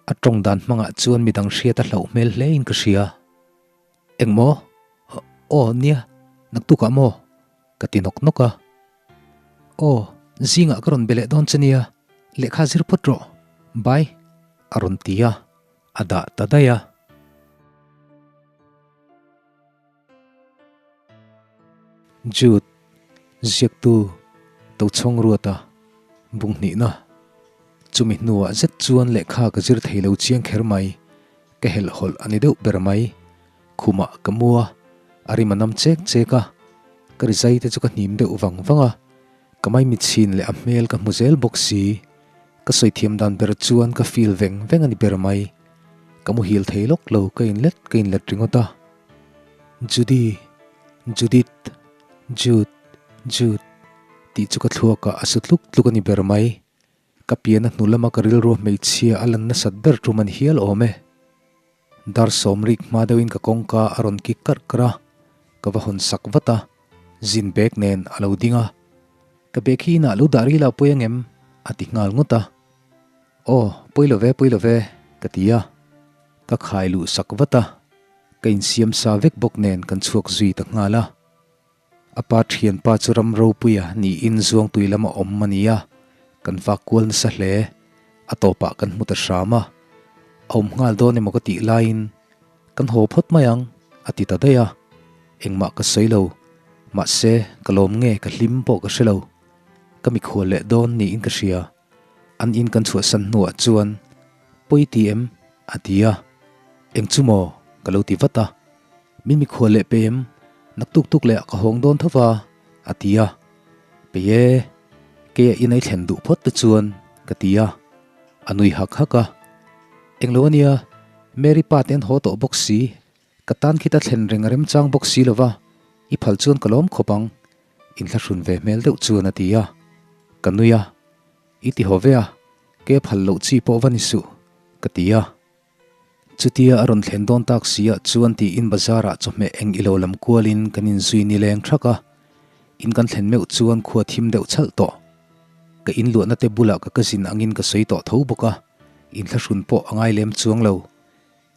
A tawng dan hmangah chuan midang hriat a hlauh hmel hle in ka hria. Engmaw? Aw nia, naktukah maw? Ka ti nawk nawk a. Aw, zingah ka rawn be leh dawn che nia, lehkha zir phawt rawh. Bye, a rawn ti a, a dah ta daih a. Jude, ziaktu Tochhawng Ruata, bung hnihna. Chumi hnuah zet chuan lehkha ka zir thei lo chiang kher mai, ka helhhawlh a ni deuh ber mai. Khumah ka mu a, a rim a nam chek chek a, ka rizai te chu ka hnim deuh vang vang a, ka maimichhin leh a hmel ka hmu zel bawk si. Ka sawi thiam dan ber chuan ka feel veng veng a ni ber mai. Ka muhil thei lawk lo, ka inlet ka inlet ringawt a. Judy, Judith, Jude, Jude tih chu ka thluakah a su tluk tluk a ni ber mai. Ka pian a hnu lama ka rilru hmeichhia a lan nasat ber tum a ni hial awm e. Dar sawmrik hma deuhin ka kawngka a rawn kik karh karh a, ka va hawn sak vat a, zin bag nen a lo ding a. Ka bag hi inah lo dah ril ah pawi angem? a ti nghal ngawt a. Aw, pawi lo ve, pawi lo ve, ka ti a. Ka khai luh sak vat a. Ka insiam sa vek bawk nen kan chhuak zui ta nghal a. A pa thianpa chu ram ropuia niin Zuangtui lama awm a ni a, kan vak kual nasa hle. A tawpah kan hmu ta hram a. A awm nghal dawn emaw ka tih laiin kan haw phawt mai ang a ti ta daih a. Engmah ka sawi lo. Mahse, ka lawm nge ka hlim pawh ka hre lo. Ka mikhual leh dawn niin ka hria. An in kan chhuahsan hnuah chuan Pawi ti em? a ti a. Eng chu maw? ka lo ti vat a. Min mikhual leh pe em? Naktuk tuk leh ah ka hawng dawn tho va, a ti a. Pei e, kei a inei thlen duh phawt te chuan, ka ti a. A nui hak hak a. Englo a nia, Mary pa te an haw tawh bawk si, ka tan khita thlen reng a remchang bawk si lo va, i phal chuan ka lawm khawp ang, inthlahrun ve hmel deuh chuan a ti a. Ka nui a. I ti haw ve a, ke phal loh chi pawh va ni suh, ka ti a. Chutia a rawn thlen dawn tak si ah chuan tiin bazar ah chawhmeh eng ilo lam kualin kan inzui ni leng thak a. In kan thlen meuh chuan khua thim deuh chhalh tawh. Ka inluahna te bulah ka cousin angin ka sawi tawh tho bawk a, inthlahrun pawh a ngai lem chuang lo.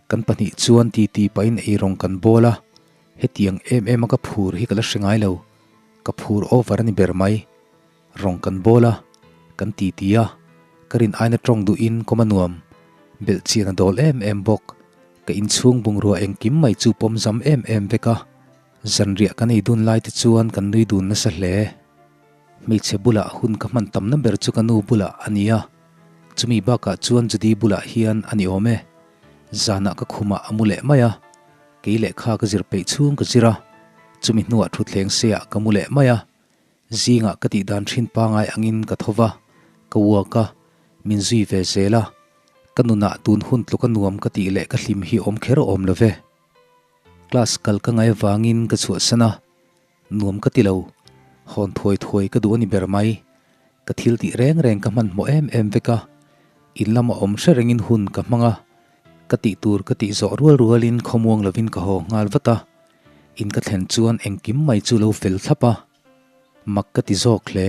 Kan pahnih chuan titi pahin eirawng kan bawl a, hetiang em em a ka phur hi ka la hre ngai lo. Ka phur over a ni ber mai. Rawng kan bawl a, kan titi a, ka rin aina tawng duhin kawm a nuam. Belh chian a dawl em em bawk. Ka inchhung bungrua engkim mai chu pawm zam em em vek a. Zanriah kan ei dun lai te chuan kan nui dun nasa hle. Hmeichhe bulah hun ka hman tamna ber chu ka nu bulah a ni a. Chumi bakah chuan Judy bulah hian a ni awm e. Zanah ka khumah a mu leh mai a, kei lehkha ka zir peih chhung ka zir a. Chumi hnuah thutthleng seah ka mu leh mai a. Zingah ka tih dan thin pangai angin ka tho va, ka uak a, min zui ve zel a. Ka nunah tun hun tluk a nuam ka tih leh ka hlim hi awm kher awm lo ve. Class kal ka ngai avangin ka chhuahsan a, nuam ka ti lo. Hawn thuai thuai ka duh a ni ber mai. Ka thil tih reng reng ka hmanhmawh em em vek a, in lama awm hre rengin hun ka hmang a, ka tih tur ka tih zawh rual rualin khawmuang lovin ka haw nghal vat a. In ka thlen chuan engkim mai chu lo fel thlap a, mak ka ti zawk hle.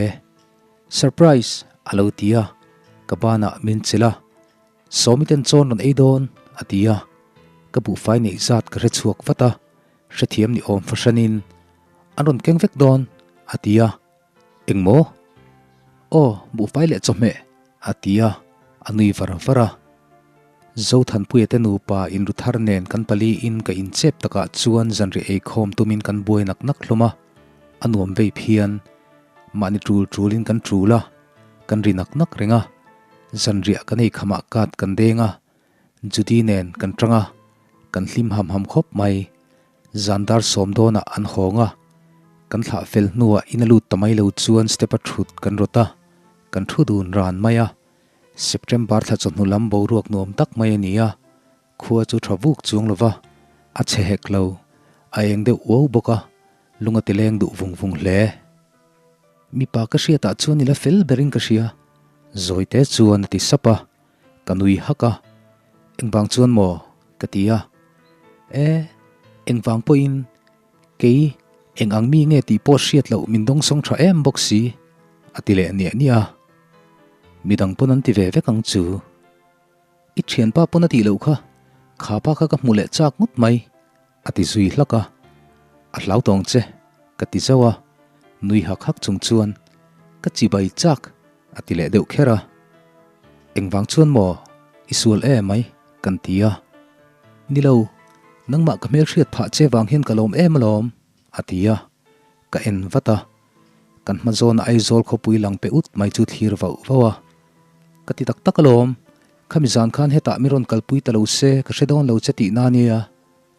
Surprise! a lo ti a, ka banah min chelh a, Sawmi ten chawn rawn ei dawn, a ti a, ka buhfai neih zat ka hre chhuak vat a, hrethiam ni awm fahranin, An rawn keng vek dawn, a ti a, Engmaw? Aw, buhfai leh chawhmeh, a ti a, a nui var var a. Zothanpuia te nupa inru thar nen kan pali in ka inchep takah chuan zanriah eikhawm tumin kan buai nak nak hlawm a, a nuam vei phian. Mahni tul tulin kan tul a, kan ri nak nak reng a. Zanriah kan eikhamah kat kan deng a, Judy nen kan tang a, kan hlim ham ham khawp mai. Zan dar sawm dawnah an hawng a, kan thlah fel hnuah in a lut ta mai lo chuan step a thut kan rawt a, kan thu dun ran mai a. September thla chawhnu lam boruak nuam tak mai a ni a, khua chu tha vuk chuang lo va, a chhe hek lo, a eng deuh uau bawk a, lung a ti leng duh vung vung hle. Mipa ka hriatah chuan i la fel berin ka hria, Zawite chuan a ti sap a, ka nui hak a, Engvang chuan maw? ka ti a, E, engvang pawhin kei eng ang mi nge tih pawh hriat loh min dawngsawng tha em bawk si, a ti leh niah niah a. Midang pawn an ti ve vek ang chu. I thianpa pawn a tih loh kha, kha pa kha ka hmu leh chak ngawt mai, a ti zui hlak a. A hlau tawng che, ka ti zauh a, nui hak hak chung chuan ka chibai chak a ti leh deuh kher a. Engvang chuan maw i sual e mai kan ti a. Ni lo, nangmah ka hmelhriat phah che vang hian ka lawm em alawm, a ti a. Ka en vat a, kan hma zawna Aizawl khawpui lang pe ut mai chu thlir vauh vauh a. Ka ti tak tak alawm, khami zan khan hetah mi rawn kalpui ta lo se ka hre dawn lo che tihna ania,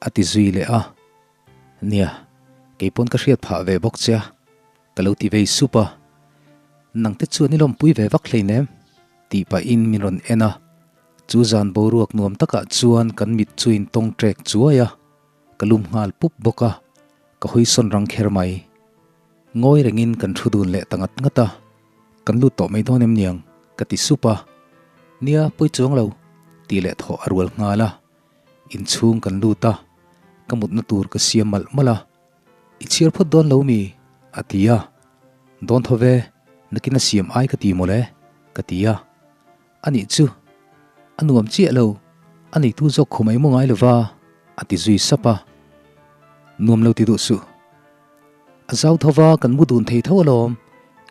a ti zui leh a. Nia, kei pawn ka hriat phah ve bawk che a, ka lo ti vei sup a. Nangte chuan i lawmpui ve vak hleinem, tih pahin min rawn en a. Chu zan boruak nuam takah chuan kan mit chu in tawng ṭek chuai a, ka lum nghal pup bawk a, ka hawi sawn rang kher mai. Ngawi rengin kan thu dun leh ta ngat ngat a, Kan lut tawh mai dawn em niang? ka ti sup a, Nia, pawi chuang lo, tih leh thawh a rual nghal a. Inchhung kan lut a, ka mutna tur ka siam malh malh a, I chhiar phawt dawn lo mi? a ti a, Dawn tho ve, nakin a siam ai ka ti mawle, ka ti a. Anih chu, a nuam chiah lo, a neitu zawk khum ei maw ngai lova, a ti zui sap a. Nuam lo ti duh suh. A zau tho va, kan mu dun thei tho alawm,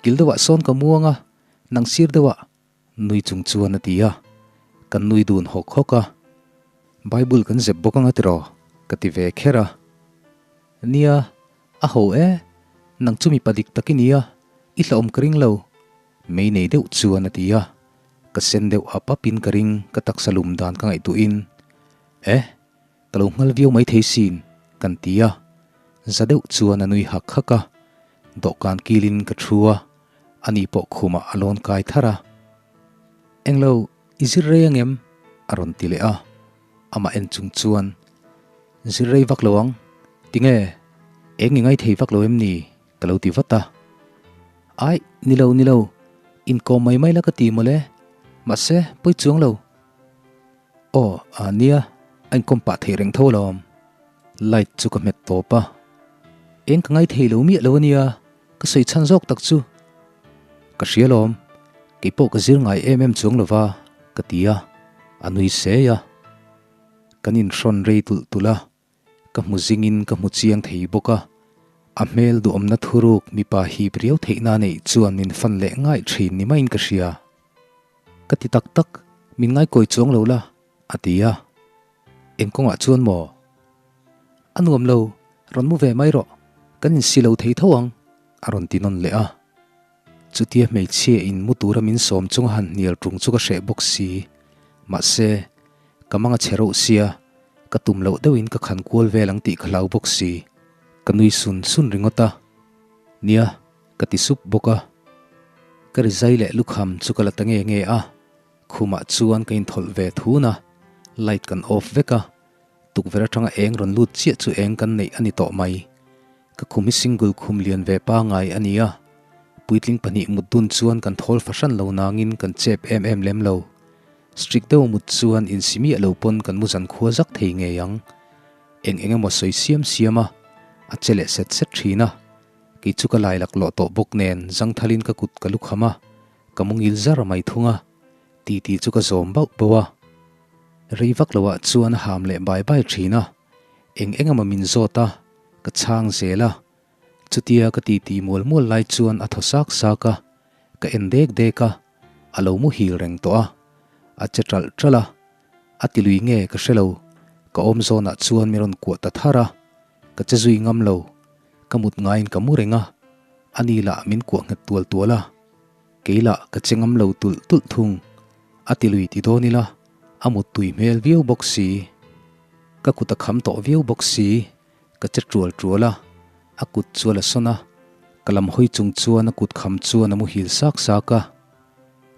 kil deuhah sawn ka muang a, nang sir deuhah nui chung chuan a ti a, kan nui dun hawk hawk a. Bible kan zep bawk anga tiraw? ka ti ve kher a. Nia, a ho e, nang chu mipa dik tak i nia, i hlauhawm ka ring lo, Mei nei deuh chuan a ti a, ka sen deuh ap ap in ka ring ka taksa lum dan ka ngaihtuah in, Eh, ka lo nghal viau mai thei sin, kan ti a, za deuh chuan a nui hak hak a, dawhkan kil in ka thu a, ani pawh khumah a lawn kai thar a. Englo, i zir rei angem? a rawn ti leh a, amah en chung chuan, Zir rei vak lo ang, tinge, eng i ngaithei vak lo em ni? Ka lo ti vat a. Aih, ni lo, ni lo, inkawm mai mai la ka ti mawle. Mahse, pawi chuang lo. Aw, a nia, a inkawm pah theih reng tho alawm. Light chu ka hmet tawp a. Eng ka ngai thei lo miah lo ania, ka sawi chhan zawk tak chu. Ka hria alawm, kei pawh ka zir ngai em em chuang lova, ka ti a, a nui sei a. Kan inhrawn rei tulh tulh a. Ka hmu zingin ka hmu chiang thei bawk a, a hmel duhawmna thuruk mipa hip riau theihna neih chuan min fan leh ngaih thin ni maiin ka hria. Ka ti tak tak, min ngaikawi chuang lo la, a ti a. Eng kawngah chuan maw? A nuam lo, rawn mu ve mai rawh, kan insi lo thei tho ang, a rawn ti nawn leh a. Chutia hmeichhia in mu tura min sawm chunga han hnial ṭung chu ka hreh bawk si. Mahse, ka mang a che reuh sia, ka tum loh deuhin ka khan kual vel ang tih ka hlau bawk si. Ka nui sun sun ringawt a. Nia, ka ti sup bawk a. Ka rizai leh lukham chu ka la ta nge nge a. Khumah chuan ka inthawlh ve thun a, light kan off vek a. Tukverh atanga eng rawn lut chiah chu eng kan neih a ni tawh mai. Ka khum hi single khum lian ve pangai a ni a, puitling pahnih mut dun chuan kan thawl fahran lo nangin kan chep em em lem lo. Strict deuh mut chuan insi miah lo pawn kan mu zan khua zak thei ngei ang. Eng eng emaw sawi siam siam a, a che leh set set thin a. Kei chu ka lai laklawh tawh bawk nen zangthalin ka kut ka lukham a, ka mu ngil zar mai thung a, titi chu ka zawm bauh bauh a. Rei vak loah chuan a ham leh bai bai thin a, eng eng emaw min zawt a, ka chhang zel a. Chutia ka titi mual mual lai chuan a thaw sak sak a, ka en dek dek a, a lo muhil reng tawh a, a che ṭalh ṭalh a, a ti lui nge ka hre lo, ka awm zawnah chuan mi rawn kuah ta thar a, ka che zui ngam lo, ka mut ngaiin ka mu reng a, ani lah min kuah nghet tual tual a. Kei lah ka che ngam lo tulh tulh thung. A ti lui ti dawn ila, a mut tui hmel viau bawk si. Ka kut a kham tawh viau bawk si, ka che tual tual a, a kut chu a la sawn a, ka lam hawi chung chuan a kut kham chuan a muhil sak sak a.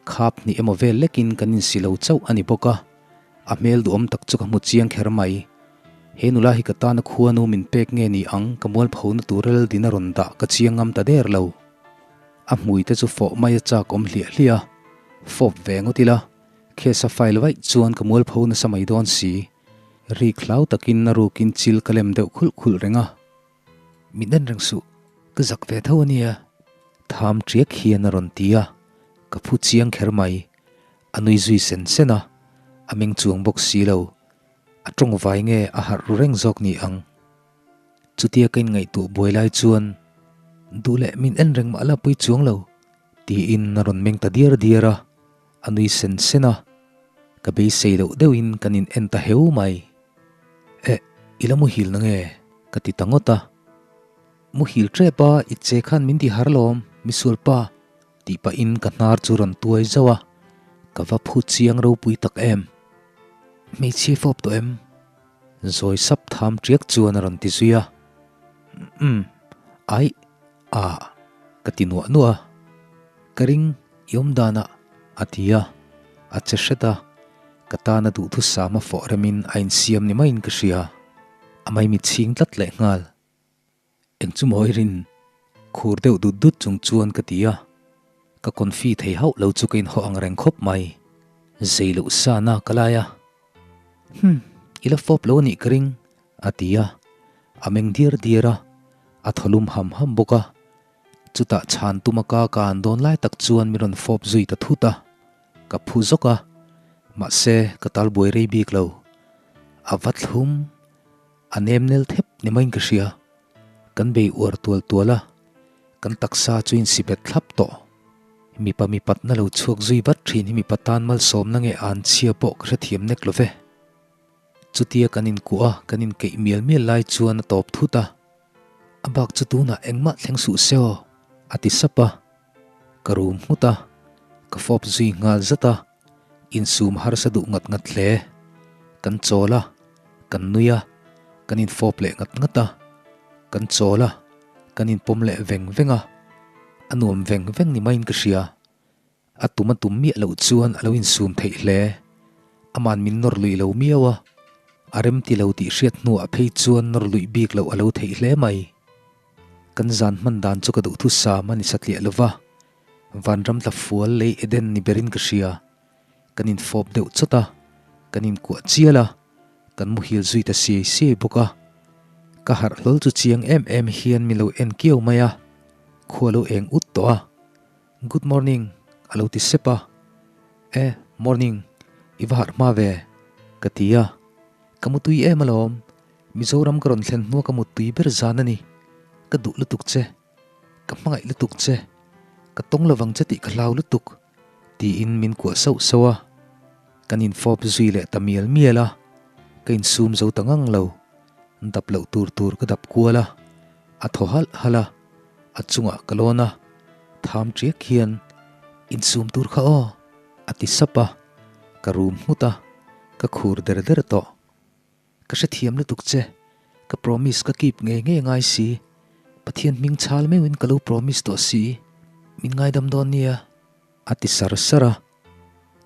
Khap hnih emaw vel lekin kan insi lo chauh a ni bawk a, a hmel duhawm tak chu ka hmu chiang kher mai. He nula hi ka tana khuanu min pek nge ni ang ka mualphona tur Laldin a rawn dah ka chiang ngam ta der lo. A hmui te chu fawh mai a chak awm hliah hliah a, fawp ve ngawt ila, case a file vaih chuan ka mualpho nasa mai dawn si. Rik hlau takin a rukin chil ka lem deuh khulh khulh reng a. Min en reng suh, ka zak ve tho a nia. Tham ṭiak hian a rawn ti a, ka phu chiang kher mai. A nui zui sen sen a. A meng chuang bawk si lo. A tawng vai nge a harh ru reng zawk ni ang. Chutia ka inngaihtuah buai lai chuan duh leh min en reng mah la pui chuang lo tiin a rawn meng ta diar diar a, a nui sen sen a. Ka beisei loh deuhin kan in en ta heu mai. Eh, i la muhil na nge? ka ti ta ngawt a. Muhil tep a, i che khan min ti har lawm, misual pa tih pahin ka hnar chu rawn tuai zauh a, ka va phu chiang ropui tak em. Hmeichhia fawp tawh em? Zawi sap tham tiak chuan a rawn ti zui a. Umm, aih, ah, ka ti nuah nuah a. Ka ring i awm danah, a ti a, a che hret a, ka tana duhthusam a fawh remin a insiam ni maiin ka hria. A maimi chhing tlat leh nghal. Eng chu mawi rin? Khur deuh dut dut chung chuan ka ti a, ka confi thei hauh lo chu ka inhaw ang reng khawp mai. Zei loh sana ka lai a. Hum, i la fawp lo a nih ka ring, a ti a, a meng diar diar a, a thaw lum ham ham bawk a. Chutah chhan tuma ka ka an dawn lai tak chuan min rawn fawp zui ta thut a, ka phu zawk a, mahse ka tal buai rei bik lo. A va thlum. A nem nel thep ni maiin ka hria. Kan bei uar tual tual a, kan taksa chu in sibet thlap tawh. Mipa mipatna lo chhuak zui vat thin hi mipa tan malsawmna nge an chhia pawh ka hrethiam nek lo ve. Chutia kan inkuah a, kan inkeih mial mial lai chuan a tawp thut a. A bak chu tunah engmah thleng suh se aw, a ti sap a. Ka rum nghut a, ka fawp zui nghal zat a. Insum harsa duh ngat ngat hle. Kan chawl a, kan nui a, kan infawp leh ngat ngat a. Kan chawl a, kan inpawm leh veng veng a. A nuam veng veng ni maiin ka hria. A tum a tum miah loh chuan a lo insum theih hle. Aman min nawr luih lo miau a, a remti lo tih hriat hnuah phei chuan nawr luih bik loh a lo theih hle mai. Kan zan hman dan chu ka duhthusam a ni satliah lova. Vanram tla fual lei Eden ni berin ka hria. Kan infawp deuh chawt a, kan inkuah chial a, kan muhil zui ta siai siai bawk a. Ka harh hlawl chu chiang em em hian min lo en kiau mai a, khua lo eng ut tawh a. Good morning a lo ti sep a. E, morning, i va harh hma ve, ka ti a. Ka mutui em alawm, Mizoram ka rawn thlen hnua ka mutui ber zan a ni. Ka duh lutuk che. Ka hmangaih lutuk che, ka tawng lovang che tih ka hlau lutuk, tiin min kuah sauh sauh a. Kan infawp zui leh ta mial mial a, ka insum zo ta ngang lo. Dap loh tur tur ka dap kual a, a thaw halh halh a, a chungah ka lawn a, tham ṭiak hian, Insum tur kha aw, a ti sap a, ka rum nghut a, ka khur der der tawh. Ka hrethiam lutuk che, ka promise ka keep ngei ngei ngai si, Pathian hming chhal meuhin ka lo promise tawh si, min ngaidam dawn nia. A ti sar sar a,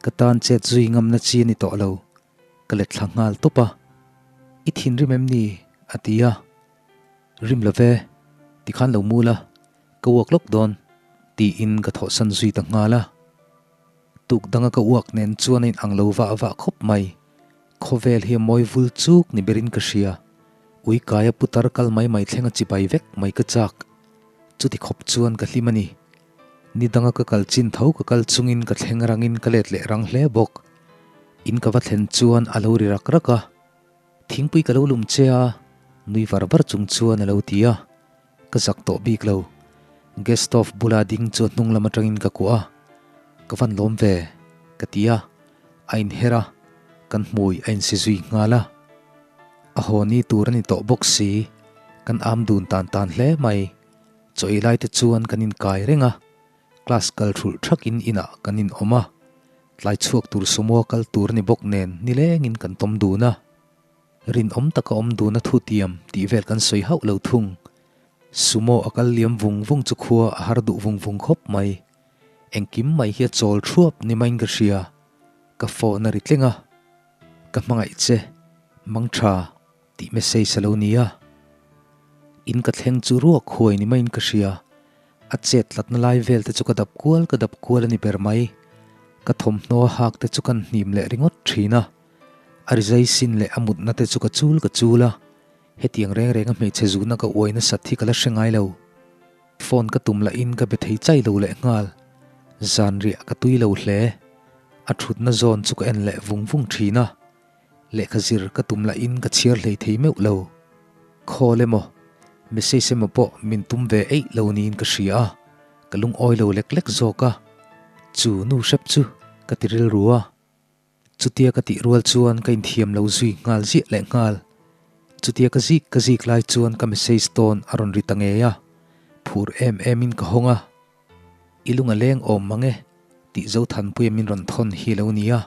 ka tan chet zui ngamna chi a ni tawh lo, ka let thla nghal tawp a, I thinrim em ni? a ti a, Rim lo ve, tikhan lo mu la, ka uak lawk dawn, tiin ka thawhsan zui ta nghal a. Tuk danga ka uak nen chuan a inang lo vah vah khawp mai. Khawvel hi a mawi vul chuk ni berin ka hria. Ui kaia putar kal mai mai thleng a chibai vek mai ka chak. Chuti khawp chuan ka hlim a ni. Ni danga ka kal chin tho ka kal chungin ka thleng rangin ka let leh rang hle bawk. In ka va thlen chuan a lo ri rak rak a. Thingpui ka lo lum che a, nui var var chung chuan a lo ti a. Ka zak tawh bik lo. Gas stove bula ding chu a hnung lam atangin ka kuah a, Ka van lawm ve, ka ti a. A inher a, kan hmui a insi zui nghal a. A haw ni tur a ni tawh bawk si, kan am dun tan tan hle mai. Chaw ei lai te chuan kan inkai reng a, class kal thulh thakin inah kan inawm a. Tlai chhuak tur sumua kal tur a ni bawk nen nilengin kan tawm dun a. Rinawm taka awm dun a thutiam tih vel kan sawi hauh lo thung. Sumo a kal liam vung vung chu khua a har duh vung vung khawp mai. Engkim mai hi a chawl thuap ni maiin ka hria. Ka phone a ri tleng a. Ka hmangaih che, mang tha tih message a lo ni a. In ka thleng chu ruak huai ni maiin ka hria. A chet tlatna lai vel te chu ka dap kual ka dap kual a ni ber mai. Ka thawmhnaw a hak te chu kan hnim leh ringawt thin a. A rizai sin leh a mutna te chu ka chul ka chul a, hetiang reng reng a hmeichhe zuna ka uai nasat hi ka la hre ngai lo. Phone ka tum lahin ka be thei chai lo leh nghal. Zanriah ka tui lo hle. A thutna zawn chu ka en leh vung vung thin a, lehkha zir ka tum lahin ka chhiar hlei thei meuh lo. Call emaw, message emaw pawh min tum ve eih lo niin ka hria a, ka lungawi lo lek lek zawk a, chu nu hrep chu ka ti rilru a. Chutia ka tih rual chuan ka inthiam lo zui nghal ziah leh nghal. Chutia ka zik ka zik lai chuan ka message tawn a rawn ri ta ngei a, phur em em in ka hawng a. I lung a leng awm mang e tih Zothanpuia min rawn thawn hi lo nia,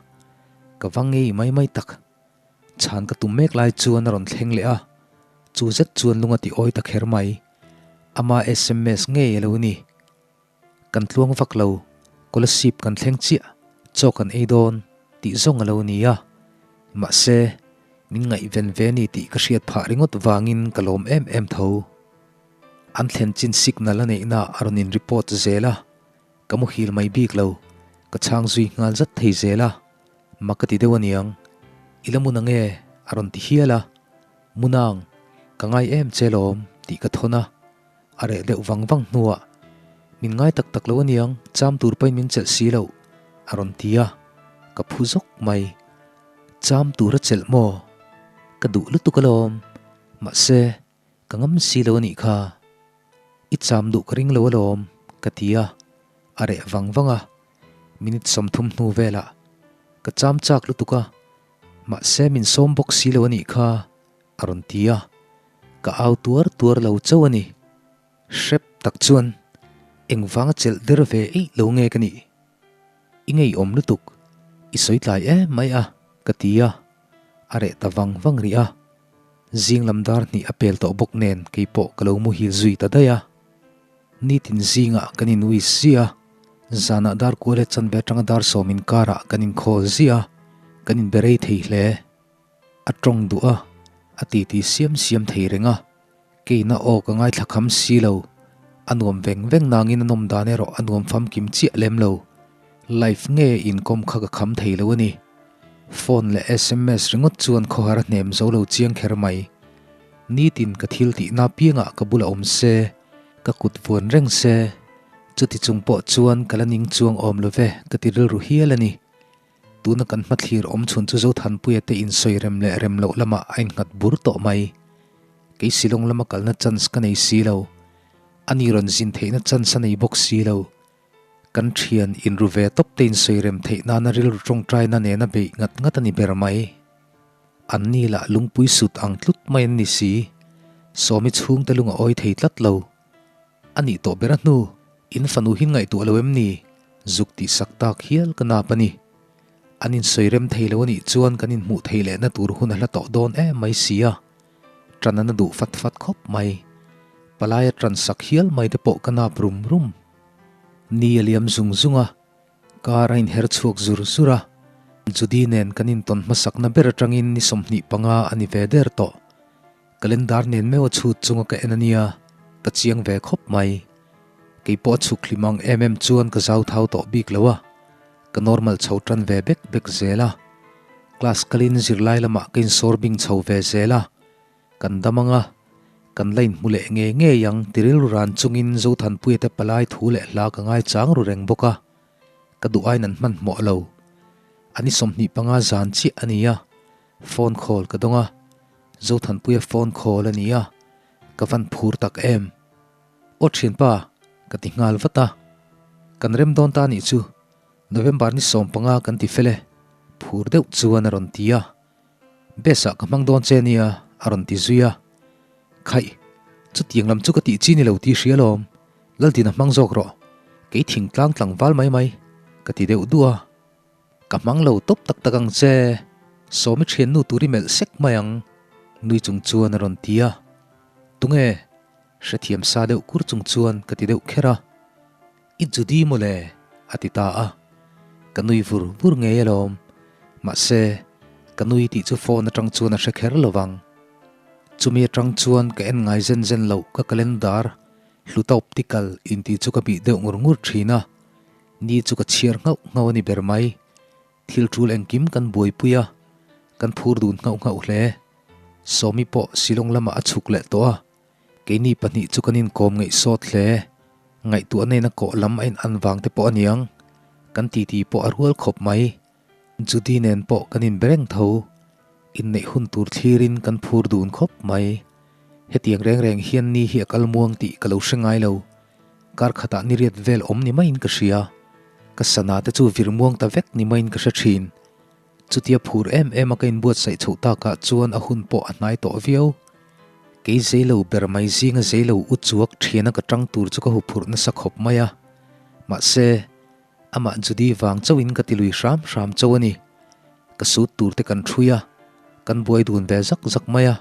ka va ngei mai mai tak. Chhan ka tum mek lai chuan a rawn thleng leh a, chu zet chuan lung a ti awi ta kher mai. Ama sms ngei a lo ni. Kan tluang vak lo, Kolasib kan thleng chiah, chaw kan ei dawn tih zawng a lo ni a. Mahse, min ngaihven ve ni tih ka hriat phah ringawt vangin ka lawm em em tho. An thlen chin signal a neihna a rawn in report zel a, ka muhil mai bik lo, ka chhang zui nghal zat thei zel a, mak ka ti deuh aniang, I la mun ange a rawn ti hial a, Munang, ka ngai em che lawm tih ka thawn a, a reh deuh vang vang hnuah, Min ngai tak tak lo aniang, cham tur pahin min chelh si loh a rawn ti a, ka phu zawk mai. Cham tur a chelh maw? Ka duh lutuk alawm, mahse, Ka ngam si lo a nih kha. I cham duh ka ring lo alawm, ka ti a, a reh vang vang a. Minute 30 hnu velah ka cham chak lutuk a, mahse min sawm bawk si lo a nih kha, a rawn ti a. Ka au tuar tuar lo chauh a ni. Hrep tak chuan engvanga chelh der ve eih lo nge ka nih? I ngeiawm lutuk, i sawi tlai em mai a, ka ti a, a reh ta vang vang rih a. Zing lam dar hnih a pel tawh bawk nen keipawh ka lo muhil zui ta daih a. Nitin zingah kan inui ziah a, zanah dar kual leh chanve atanga dar sawm inkarah kan inkhawl ziah a, kan inberei thei hle. A tawng duh a, a titi siam siam thei reng a, keina aw ka ngaithla kham si lo. A nuam veng veng nangin a nawm dan erawh a nuam famkim chiah lem lo. Live nge inkawm kha ka kham thei lo a ni. Phone leh sms ringawt chuan khawhar a hnem zo lo chiang kher mai. Nitin ka thil tihna piangah ka bulah awm se, ka kut vuan reng se, chuti chung pawh chuan ka la ning chuang awm lo ve ka ti rilru hial a ni. Tuna kan hmathlir awm chhun chu Zothanpuia te insawi rem leh rem loh lamah a innghat bur tawh mai. Kei Shillong lama kalna chance ka nei si lo. Ani rawn zin theihna chance a nei bawk si lo. Kan thian inru ve tawp te insawi rem theih nana rilru tawngtaina nena beih ngat ngat a ni ber mai. An ni lah lungpui sut ang tlut mai an ni si. Sawmi chhungte lung a awi thei tlat lo. A nih tawh ber a hnu, in fanu hi ngaihtuah lo em ni? Zuk tih sak tak hial ka nap a ni. An insawi rem thei lo a nih chuan kan inhmuh theih lehna tur hun a hla tawh dawn em mai si a. Ṭan a na duh fat fat khawp mai. Palaia ṭan sak hial mai te pawh ka nap rum rum. Ni a liam zung zung a, car a inher chhuak zur zur a, Judy nen kan intawn hmasakna ber atangin ni 25 a ni ve der tawh. Calendar nen meuh a chhut chunga ka en a nia, ka chiang ve khawp mai. Kei pawh a chhuk hlim ang em em chuan ka zau thau tawh bik lo a, ka normal chho tan ve bek bek zel a. Class kalin zirlai lamah ka insawr bing chho ve zel a. Kan dam ang a, kan la inhmu leh ngei ngei ang ti rilru ran chungin Zothanpuia te palai thu leh hla ka ngaichang ru reng bawk a, ka duh aiin an hmanhmawh lo. A ni 25 zan chiah a ni a, phone call ka dawng a, Zothanpuia phone call a ni a, ka van phur tak em. Aw thianpa, ka ti nghal vat a, kan rem dawn ta nih chu, November ni 15 kan ti fel e, phur deuh chuan a rawn ti a. Best ah ka hmang dawn che nia a rawn ti zui a. Khaih, chutiang lam chu ka tih chi ni lo tih hria lawm, Laldin a hmang zawk rawh, kei thing tlang tlangval mai mai ka ti deuh duh a. Ka hmang lo tawp tak tak ang che, Sawmi thiannu tur i melh sek mai ang nui chung chuan a rawn ti a. Tunge? Hrethiam sa deuh kur chung chuan ka ti deuh kher a. I Judy mawle a ti ta a, ka nui vur vur ngei alawm. Mahse, ka nui tih chu phone atang chuan a hre kher lo vang. Chumi atang chuan ka en ngai zen zen loh ka calendar Hluta Optical inti chu ka bih deuh ngur ngur thin a, ni chu ka chhiar nghauh nghauh a ni ber mai. Thil tul engkim kan buaipui a, kan phur dun nghauh nghauh hle. Sawmi pawh Shillong lamah a chhuk leh tawh a. Keini pahnih chu kan inkawm ngaih sawt hle. Ngaihtuah nena kawh lam a in an vang te pawh a niang. Kan titi pawh a rual khawp mai. Judy nen pawh kan inbe reng tho. Inneih hun tur thlirin kan phur dun khawp mai. Hetiang reng reng hian ni hi a kal muang tih ka lo hre ngai lo. Kar khatah ni riat vel awm ni maiin ka hria. Ka sana te chu vir muang ta vek ni maiin ka hre thin. Chutia phur em em a ka inbuatsaih chhoh takah chuan a hun pawh a hnai tawh viau. Kei zeilo ber mai zinga zeilo u chuak thiana ka tang tur chu ka huphurh nasa khawp mai a. Mahse, amah Judy vang chauhin ka ti lui hram hram chauh a ni. Ka sut tur te kan ṭhui a, kan buai dun ve zak zak mai a,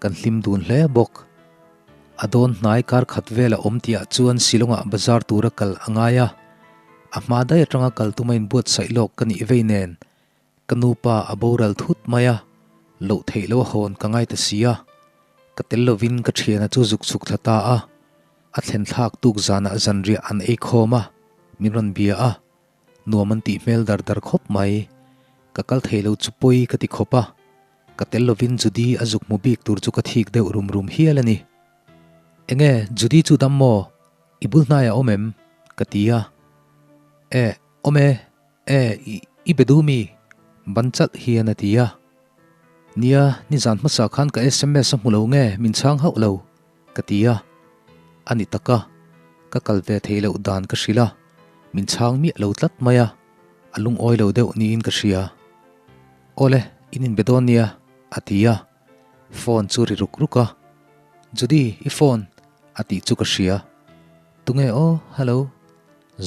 kan hlim dun hle bawk. A dawn hnai kar khat vel a awm tihah chuan Shillong-ah bazar tura kal a ngai a, a hma daih atanga kal tuma inbuatsaih lawk ka nih vei nen ka nupa a boral thut mai a, loh theih loh a hawn ka ngai ta si a, ka tel lovin ka thiana chu zuk chhuk thla ta a, a thlen thlak tuk zanah zanriah an ei khawm a, min rawn bia a, nuam an tih hmel dar dar khawp mai, ka kal thei lo chu pawi ka ti khawp a. Ka tel lovin Judy a zuk hmu bik tur chu ka thik deuh rum rum hial a ni. Enge Judy chu dam maw? I bul hnaiah awm em? Ka ti a. E, awm e, e, i, i be duh mi? Ban chalh hian a ti a. Nia, nizan hmasa khan ka sms a hmu lo nge min chhang hauh lo? Ka ti a. A ni tak a, ka kal ve theih loh dan ka hrilh a, min chhang miah lo tlat mai a, a lungawi lo deuh niin ka hria. Awle, in inbe dawn nia, a ti a. Phone chu ri ruk ruk a. Judy, i phone, a tih chu ka hria. Tunge aw, hello,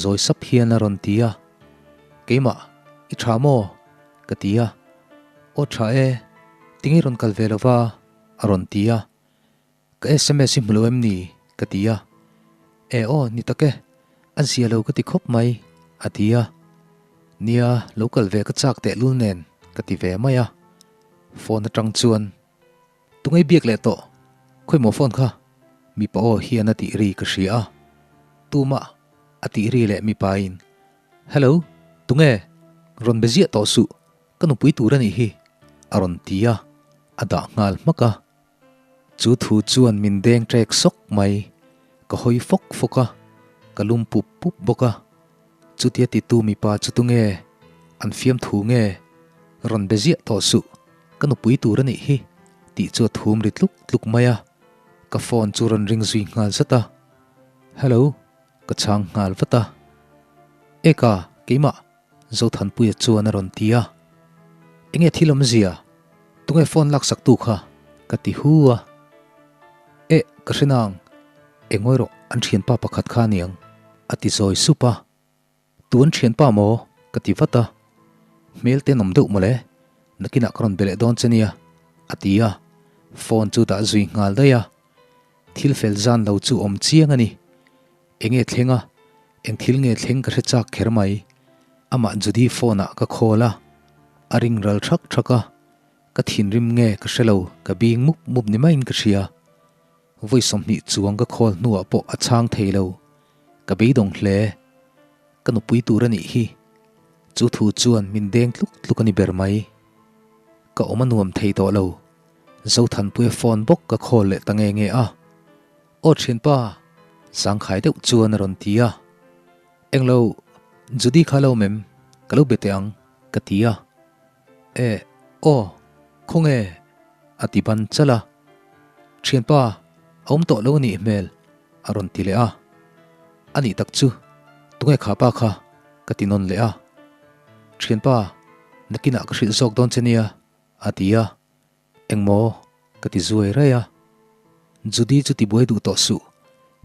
zawi sap hian a rawn ti a. Keimah, i tha maw? ka ti a. Aw tha e, tinge i rawn kal ve lova? a rawn ti a. Ka sms hi hmu lo em ni? ka ti a. E aw, ni tak e, a zia lo ka ti khawp mai, a ti a. Nia, lo kal ve ka chak tehlul nen, ka ti ve mai a. Phone atang chuan, Tungei biak leh tawh, khawimaw phone kha? Mipa aw hian a tih ri ka hria a. Tumah a tih ri leh mipain, Hello, tunge? Rawn be ziah tawh suh, ka nupui tur a nih hi, a rawn ti a, a dah nghal hmak a. Chu thu chuan min deng ṭek sawk mai. Ka hawi fawk fawk a, ka lum pup pup bawk a. Chutia titu mipa chu tunge? An fiamthu nge? Rawn be ziah tawh suh, ka nupui tur a nih hi, tih chu a thum ri tluk tluk mai a. Ka phone chu rawn ring zui nghal zat a. Hello, ka chhang nghal vat a. Eka, keimah, Zothanpuia chuan a rawn ti a. Enge thil awmzia? Tunge phone laksak tu kha? Ka ti hu a. Eh, ka hre nang. Engawi rawh, an thianpa pakhat kha aniang, a ti zawi sup a. Tu an thianpa maw? Ka ti vat a. Hmel te nawm deuh mawle, nakinah ka rawn be leh dawn che nia, a ti a. Phone chu dah zui nghal daih a. Thil fel zan lo chu awm chiang a ni. Enge thleng a? Eng thil nge thleng ka hre chak kher mai. Amah Judy phone ah ka call a, a ring ral thak thak a, ka thinrim nge ka hre lo, ka bing mup mup ni maiin ka hria. Vawi 20 chuang ka call hnuah pawh a chhang thei lo, ka beidawng hle. Ka nupui tur a nih hi. Chu thu chuan min deng tluk tluk a ni ber mai. Ka awm a nuam thei tawh lo. Zothanpuia phone bawk ka call leh ta nge nge a. Aw thianpa, zangkhai deuh chuan a rawn ti a. Englo, Judy kha lo mem, ka lo be teh ang, ka ti a. E, aw, khawnge? a ti ban chalh a. Thianpa, a awm tawh lo a nih hmel, a rawn ti leh a. A nih tak chu, tunge kha pa kha? ka ti nawn leh a. Thianpa, nakinah ka hrilh zawk dawn che nia, a ti a. Engmaw? Ka ti zuai raih a. Judy chu tibuai duh tawh suh,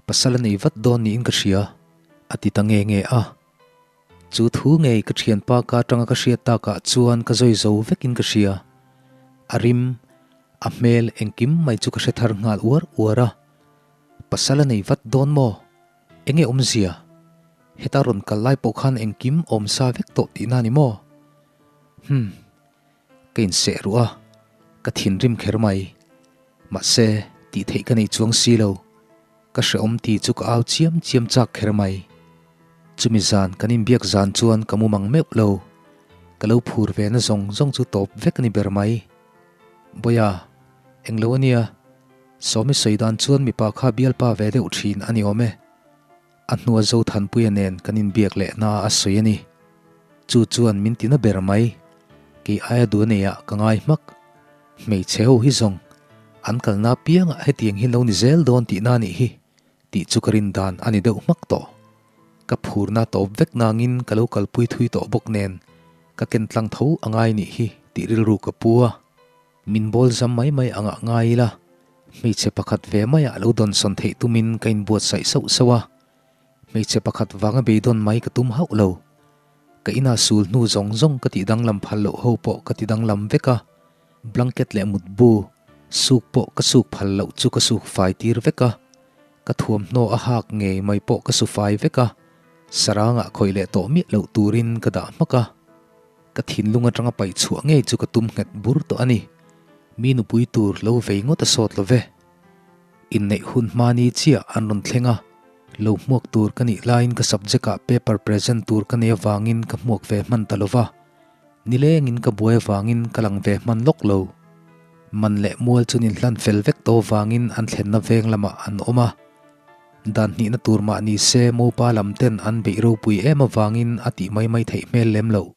pasal a nei vat dawn niin ka hria, a ti ta nge nge a. Chu thu ngei ka thianpa ka atanga ka hriat takah chuan ka zawi zo vekin ka hria. A rim, a hmel engkim mai chu ka hre thar nghal uar uar a. Pasal a nei vat dawn maw? Enge awmzia? Heta rawn kal lai pawh khan engkim awm sa vek tawh tihna ni maw? Hum. Ka inseh ruh a, ka thinrim kher mai. Mahse, tih theih ka nei chuang si lo. Ka hrehawm tih chu ka au chiam chiam chak kher mai. Chumi zan kan inbiak zan chuan ka mu mang meuh lo. Ka lo phur ve na zawng zawng chu tawp vek a ni ber mai. Bawia, englo a nia, Sawmi sawi dan chuan mipa kha bialpa ve deuh thin a ni awm e. A hnua Zothanpuia nen kan inbiak leh na a sawi a ni. Chu chuan min tina ber mai. Kei aia duh a neiah ka ngai hmak. Hmeichhe ho hi zawng an kalna apiangah hetiang hi lo ni zel dawn tihna a nih hi tih chu ka rin dan a ni deuh hmak tawh. Ka phurna tawp vek nangin ka lo kalpui thui tawh bawk nen ka ken tlang tho a ngai nih hi tih rilru ka pu a. Min bawl zam mai mai angah ngai ila hmeichhe pakhat ve maiah lo dawnsawn theih tumin ka inbuatsaih sauh sauh a. Hmeichhe pakhat vanga beidawn mai ka tum hauh lo. Ka ina sul hnu zawng zawng ka tih danglam phal loh ho pawh ka ti danglam vek a, blanket leh mutbu suk pawh ka suk phal loh chu ka suk fai tir vek a, ka thuamhnaw a hak ngei mai pawh ka su fai vek a, sarangah khawih leh tawh miah loh turin ka dah hmak a. Ka thinlung atanga paih chhuah ngei chu ka tum nghet bur tawh a ni. Mi nupui tur lo vei ngawt a sawt lo ve. Inneih hun hmani chiah an rawn thleng a, lo hmuak tur ka nih laiin ka subject ah paper present tur ka nei avangin ka hmuak ve hman ta lova, nilengin ka buai avangin ka lang ve hman lawk lo. Man leh mual chu nin hlan fel vek tawh avangin an thlenna veng lamah an awm a, dan hnihna tur mah ni se mopa lam ten an beih ropui em avangin a tih mai mai theih hmel lem loh.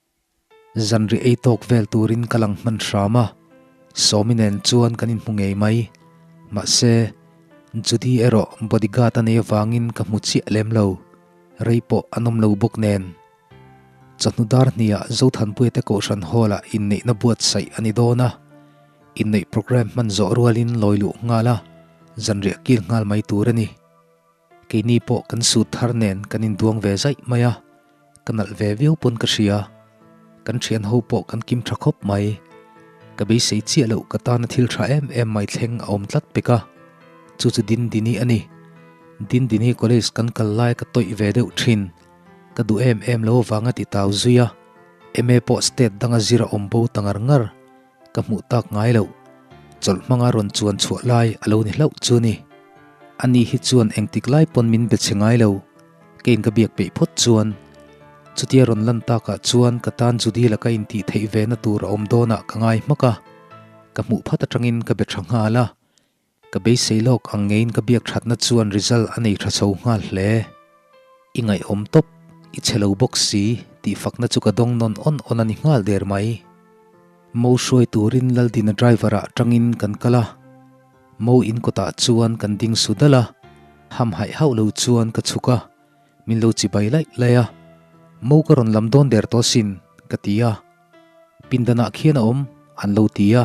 Zanri ei tawk vel turin ka lang hman hram a, Sawmi nen chuan kan inhmu ngei mai. Mahse, Judy erawh bodyguard a nei avangin ka hmu chiah lem lo, rei pawh an awm lo bawk nen. Chawhnu dar hniah Zothanpuia te Kohhran Hall-ah inneihna buatsaih a ni dawn a, inneih programme hman zawh rualin lawi luh nghal a, zanriah kil nghal mai tur a ni. Keini pawh kan suit thar nen kan induang ve zaih mai a, ka nalh ve viau pawn ka hria. Kan thian ho pawh kan kim tha khawp mai. Ka beisei chiah loh ka tana thil tha em em mai thleng a awm tlat pek a, chu chu Dindini a ni. Dindini college kan kal lai ka tawih ve deuh thin. Ka duh em em lo avanga ti tau zui a, MA pawh state danga zir a awm bo ta ngar ngar. Ka hmuh tak ngai loh. Chawlh hmanga rawn chuan chhuah lai a lo ni hlauh chu ni. Ani hi chuan engtik lai pawn min be che ngai lo. Keiin ka biak peih phawt chuan. Chutia rawn lan takah chuan ka tan Judy laka intih theih ve na tur a awm dawnah ka ngai hmak a. Ka hmuh phat atangin ka be tha nghal a. Ka beisei lawk ang ngeiin ka biak thatna chuan result a nei tha chho nghal hle. I ngaihawm tawp, i chhe lo bawk si tih fakna chu ka dawng nawn awn awn a ni nghal der mai. Mo hruai turin Laldina driver ah tangin kan kal a, Mo in kawtah chuan kan ding su dal a, ham haih hauh lo chuan ka chhuk a, min lo chibai laih laih a, Mo ka rawn lam dawn der tawh sin ka ti a, pindanah khian a awm an lo ti a.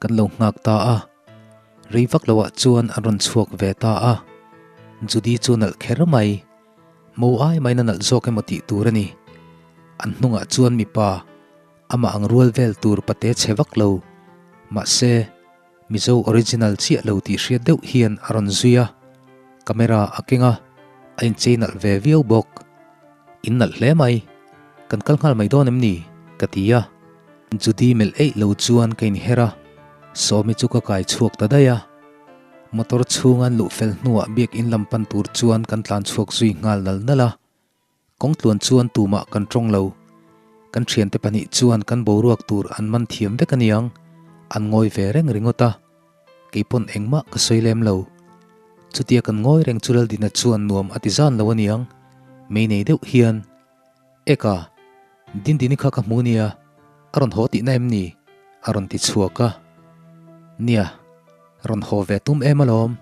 Kan lo nghak ta a, rei vak loah chuan an rawn chhuak ve ta a. Judy chu nalh kher mai, mo ai maiin a nalh zawk emaw tih tur a ni. An hnungah chuan mipa, amah ang rual vel tur pate chhe vak lo, mahse, Mizo original chiah lo tih hriat deuh hian a rawn zui a, camera a keng a, a inchei nalh ve viau bawk. In nalh hle mai, kan kal nghal mai dawn em ni? ka ti a. Judy melh eih lo chuan ka inher a, Sawmi chu ka kai chhuak ta daih a. Motor chhunga an luh fel hnuah biakinn lam pan tur chuan kan tlan chhuak zui nghal nal nal a. Kawng tluan chuan tumah kan tawng lo. Kan thiante pahnih chuan kan boruak tur an man thiam vek aniang, an ngawi ve reng ringawt a. Keipawn engmah ka sawi lem lo. Chutia kan ngawi reng chu Laldina chuan nuam a ti zan lo aniang, mei nei deuh hian. Eka, Dindini kha ka hmu nia, a rawn haw tihna em ni? a rawn ti chhuak a. Nia, rawn haw ve tum em alawm,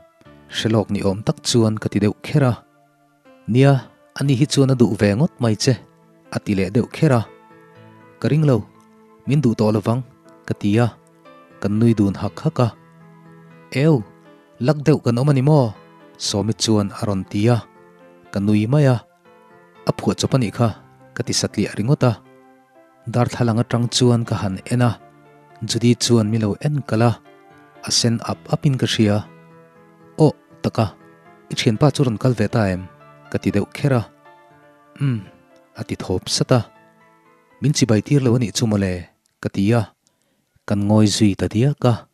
hre lawk ni awm tak chuan ka ti deuh kher a. Nia, ani hi chuan a duh ve ngawt mai che, a ti leh deuh kher a. Ka ring lo, min duh tawh lovang, ka ti a, kan nui dun hak hak a. Eu, lak deuh kan awm a ni maw? Sawmi chuan a rawn ti a, ka nui mai a. A phuah chawp a nih kha, ka ti satliah ringawt a. Darthlalang atang chuan ka han en a, Judy chuan mi lo en kalh a, a sen ap ap in ka hria. Aw, taka, i thianpa chu rawn kal ve ta em? ka ti deuh kher a. Umm, a ti thawp sat a. Min chibai tir lo a nih chu mawle, ka ti a. Kan ngawi zui ta diak a.